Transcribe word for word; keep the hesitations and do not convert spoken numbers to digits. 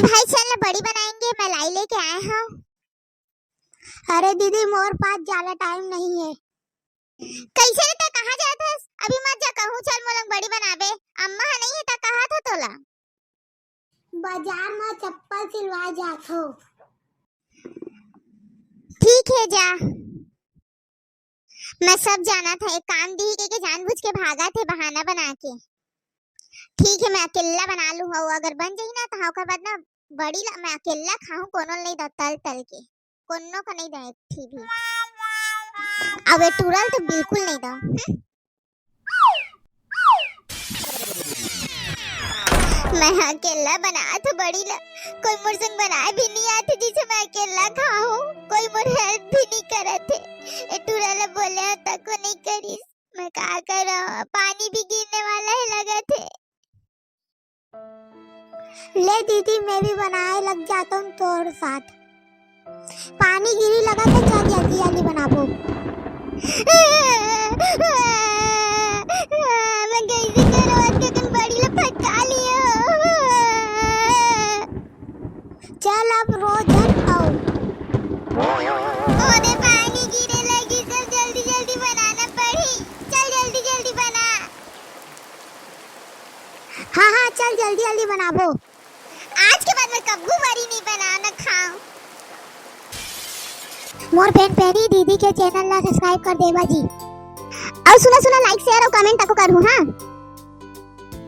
भाई चल ना, बड़ी बनाएंगे, मैं लाई लेके आए हंव। अरे दीदी, मोर पास ज्यादा टाइम नहीं है। कैसे रे, तैं कहाँ जात हस? अभी मत जा कहूँ, चल मोला बड़ी बनाबे। अम्मा ह नहीं है त कहा था तोला। बाजार में चप्पल सिलवा जात हो। ठीक है, जा। मैं सब जाना था, एक काम दी के, के जानबूझ के भागा थे बहाना बना के। ठीक है, मैं अकेला बना लू हूँ, अगर बन जाही ना तो हाँ, ओकर बाद ना बड़ी ला मैं अकेला खाहूँ, कोनो नहीं दो तल तल के, कोनो का नहीं दो एक ठी भी। अब ये टूरा ल तो बिल्कुल नहीं दो। हम्म? मैं हा अकेला बनात हूँ बड़ी ला, कोई मोर संग बनाए भी नहीं आते, जिसे मैं अकेला खाहूँ, कोई मोर हेल्प भी नहीं करत है। ए टूरा ला बोले तको नहीं करिस, मैं का करा, पानी भी गिरने वाला है लगत है। ले दीदी, मैं भी बनाए लग जाता हूँ तोर साथ। पानी गिरी लगत है, चल जल्दी जल्दी बनाबो। मैं कैसे करो, आज के दिन बड़ी ला फटका लियो। चल अब रो झन अउ। ओरे पानी गिरे लगी, सब जल्दी जल्दी बनाना पड़ी। चल जल्दी जल्दी बना। हाँ हाँ, चल जल्दी जल्दी बनाबो। आज के बाद मैं कब्बू बड़ी नहीं बनाओ ना खाओ। मोर बहन पहली दीदी के चैनल ला सब्सक्राइब कर देवा जी। अउ सुना सुना, लाइक शेयर अउ कमेंट तको करहू हाँ।